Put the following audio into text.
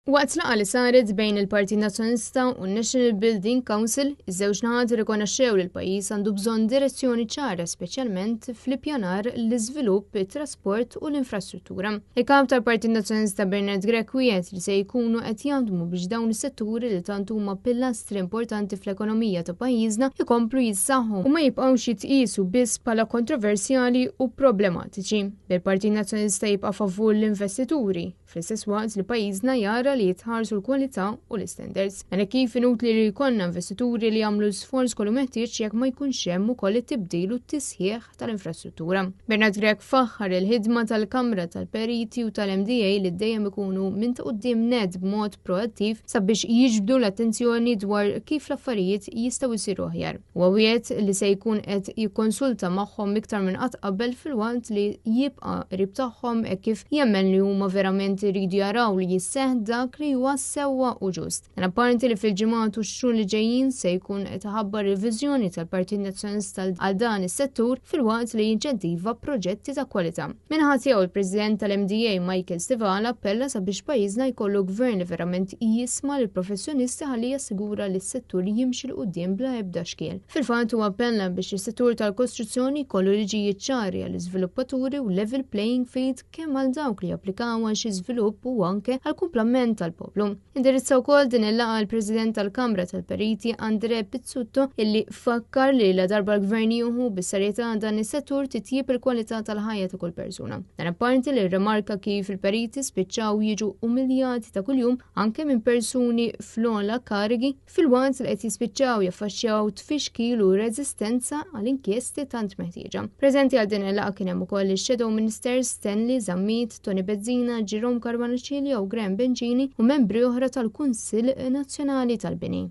Waqt laqgħa li saret bejn il-Partit Nazzjonalista u n-National Building Council, iż-żewġ naħat irrikonoxxew li l-pajjiż għandu bżonn direzzjoni ċara speċjalment fl-ippjanar, l-iżvilupp, it-trasport u l-infrastruttura. Il-Kap tal-Partit Nazzjonalista Bernard Grech wiegħed li se jkunu qed jaħdmu biex dawn is-setturi li tant huma pilastri importanti fl-ekonomija ta' pajjiżna jkomplu jissaħħu u ma jibqgħux jitqiesu biss bħala kontroversjali u problematiċi. Bil-Partit Nazzjonalista jibqa' favur l-investituri, fl-istess waqt li pajjiżna jara li jitħarsu l-kwalità u l-istandards. Dan hekk kif inutli li jkollna investituri li jagħmlu l-sforz kollu meħtieġ jekk ma jkunx hemm ukoll it-tibdil u t-tisħiħ tal-infrastruttura. Bernard Grech faħħar il-ħidma tal-Kamra tal-Periti u tal-MDA li dejjem ikunu minn ta' quddiem nett b'mod proattiv sabiex jiġbdu l-attenzjoni dwar kif l-affarijiet jistgħu jsiru aħjar. Huwa wiegħed li se jkun qed jikkonsulta magħhom iktar minn qatt qabel filwaqt li jibqa' qrib tagħhom hekk kif jemmen li huma verament iridu jaraw li jisseħħ dak li huwa sewwa u ġust. Dan apparti li fil-ġimgħat u x-xhur li ġejjin se jkun qed iħabbar il-viżjoni tal-Partit Nazzjonalista għal dan is-settur filwaqt li jinċentiva proġetti ta' kwalità. Min-naħa tiegħu il-President tal-MDA Michael Stivala appella sabiex pajjiżna jkollu gvern li verament jisma' lill-professjonisti ħalli jassigura li s-settur jimxi 'l quddiem bla ebda xkiel. Fil-fatt huwa appella biex is-settur tal-kostruzzjoni jkollu liġijiet ċari għall-iżviluppaturi u level playing field kemm għal dawk li japplikaw għal xi żvilupp u anke għall-kumplament tal-poplu. Indirizza wkoll din il-laqgħa l-President tal-Kamra tal-Periti Andre Pizzutto illi fakkar li la darba l-Gvern jieħu bis-serjetà dan is-settur titjib il-kwalità tal-ħajja ta' kull persuna. Dan apparti li rrimarka kif il-periti spiċċaw jiġu umiljati ta' kuljum anke minn persuni fl-ogħla karigi filwaqt li qed jispiċċaw jaffaċċjaw tfixkil u reżistenza għal inkjesti tant meħtieġa. Preżenti għal din il-laqgħa kien hemm ukoll ix-Shadow Ministers Stanley Zammit, Tony Bezzina, Jerome Caruana Cilia u Graham Bencini u membri oħra tal-Kunsill Nazzjonali tal-Bini.